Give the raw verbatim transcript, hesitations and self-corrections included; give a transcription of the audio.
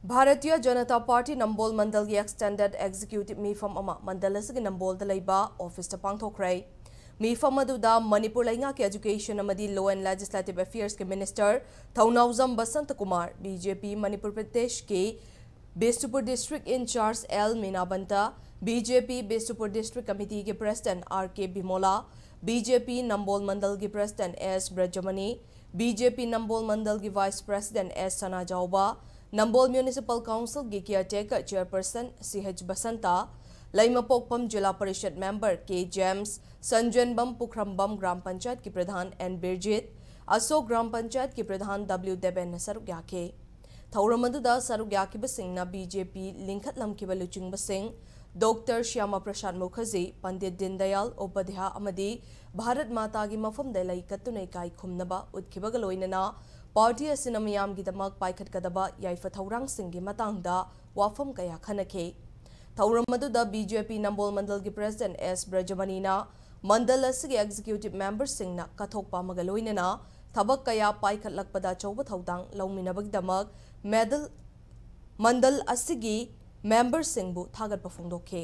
Bharatiya Janata party ꯅꯝꯕꯣꯜ ꯃꯟꯗꯜꯒꯤ extended executive ꯃꯤꯐꯝ ꯑꯃ ꯃꯟꯗꯜ ꯑꯁꯤꯒꯤ ꯅꯝꯕꯣꯜꯗ ꯂꯩꯕ ꯑꯣꯐꯤꯁꯇ ꯄꯥꯡꯊꯣꯛꯈ꯭ꯔꯦ꯫ ꯃꯤꯐꯝ ꯑꯗꯨꯗ ꯃꯅꯤꯄꯨꯔ ꯂꯩꯉꯥꯛꯀꯤ ꯑꯦꯖꯨꯀꯦꯁꯟ ꯑꯃꯗꯤ ꯂꯣ ꯑꯦꯟ ꯂꯦꯖꯤꯁꯂꯦꯇꯤꯚ ꯑꯦꯐꯤꯌꯔꯁꯀꯤ minister Thounaojam Basanta Kumar, B J P Manipur ꯄ꯭ꯔꯗꯦꯁꯀꯤ Bishnupur district in charge L Minabanta, B J P Bishnupur district ꯀꯃꯤꯇꯤꯒꯤ president R K Bimola, B J P Nambol ꯃꯟꯗꯜꯒꯤ president S Brajamani, B J P Nambol ꯃꯟꯗꯜꯒꯤ ꯚꯥꯏꯁ ꯄ꯭ꯔꯁꯤꯗꯦꯟꯠ ꯑꯦꯁ ꯁꯅꯥꯖꯥꯎꯕ, ꯅꯝꯕꯣꯜ ꯃ꯭ꯌꯨꯅꯤꯁꯤꯄꯥꯜ ꯀꯥꯎꯟꯁꯤꯜꯒꯤ ꯀꯤꯌꯔꯇꯦꯀꯔ ꯆꯦꯌꯔꯄꯔꯁꯟ ꯁꯤ ꯑꯩꯆ ꯕꯁꯟꯇ, ꯂꯩꯃꯄꯣꯛꯄꯝ ꯖꯤꯂꯥ ꯄꯔꯤꯁꯗ ꯃꯦꯝꯕꯔ ꯀꯦ James, ꯁꯟꯖꯦꯟꯕꯝ ꯄꯨꯈ꯭ꯔꯝꯕꯝ gram ꯄꯟꯆꯥꯌꯠꯀꯤ ꯄ꯭ꯔꯙꯥꯟ and ꯕꯤꯔꯖꯤꯠ, Ashok gram ꯄꯟꯆꯥꯌꯠꯀꯤ ꯄ꯭ꯔꯙꯥꯟ W ꯗꯦꯕꯦꯟꯅ ꯁꯔꯨꯛ ꯌꯥꯈꯤ꯫ ꯊꯧꯔꯝ ꯑꯗꯨꯗ ꯁꯔꯨꯛ ꯌꯥꯈꯤꯕꯁꯤꯡꯅ ꯕꯤ ꯖꯦ ꯄꯤ ꯂꯤꯡꯈꯠꯂꯝꯈꯤꯕ ꯂꯨꯆꯤꯡꯕꯁꯤꯡ ꯗꯣꯛꯇꯔ ꯁ꯭ꯌꯥꯃꯥ ꯄ꯭ꯔꯁꯥꯗ ꯃꯨꯈꯔꯖꯤ, ꯄꯟꯗꯤꯠ ꯗꯤꯟꯗꯌꯥꯜ ꯎꯄꯥꯙ꯭ꯌꯥ ꯑꯃꯗꯤ ꯚꯥꯔꯠ ꯃꯥꯇꯥꯒꯤ ꯃꯐꯝꯗ ꯂꯩ ꯀꯠꯇꯨꯅ ꯏꯀꯥꯏ ꯈꯨꯝꯅꯕ ꯎꯠꯈꯤꯕꯒ ꯂꯣꯏꯅꯅ ꯄꯥꯔꯇꯤ ꯑꯁꯤꯅ ꯃꯤꯌꯥꯝꯒꯤꯗꯃꯛ ꯄꯥꯏꯈꯠꯀꯗꯕ ꯌꯥꯏꯐ ꯊꯧꯔꯥꯡꯁꯤꯡꯒꯤ ꯃꯇꯥꯡꯗ ꯋꯥꯐꯝ ꯀꯌꯥ ꯈꯟꯅꯈꯤ꯫ ꯊꯧꯔꯝ ꯑꯗꯨꯗ ꯕꯤ ꯖꯦ ꯄꯤ ꯅꯝꯕꯣꯜ ꯃꯟꯗꯜꯒꯤ ꯄ꯭ꯔꯁꯤꯗꯦꯟꯠ ꯑꯦꯁ ꯕ꯭ꯔꯖꯃꯅꯤꯅ ꯃꯟꯗꯜ ꯑꯁꯤꯒꯤ ꯑꯦꯛꯖꯤꯀ꯭ꯌꯨꯇꯤꯚ ꯃꯦꯝꯕꯔꯁꯤꯡꯅ ꯀꯠꯊꯣꯛꯄ ꯑꯃꯒ ꯂꯣꯏꯅꯅ ꯊꯕꯛ ꯀꯌꯥ ꯄꯥꯏꯈꯠꯂꯛꯄꯗ ꯑꯆꯧꯕ ꯊꯧꯗꯥꯡ ꯂꯧꯃꯤꯟꯅꯕꯒꯤꯗꯃꯛ ꯃꯦꯗꯜ, ꯃꯟꯗꯜ ꯑꯁꯤꯒꯤ ꯃꯦꯝꯕꯔꯁꯤꯡꯕꯨ ꯊꯥꯒꯠꯄ ꯐꯣꯡꯗꯣꯛꯈꯤ꯫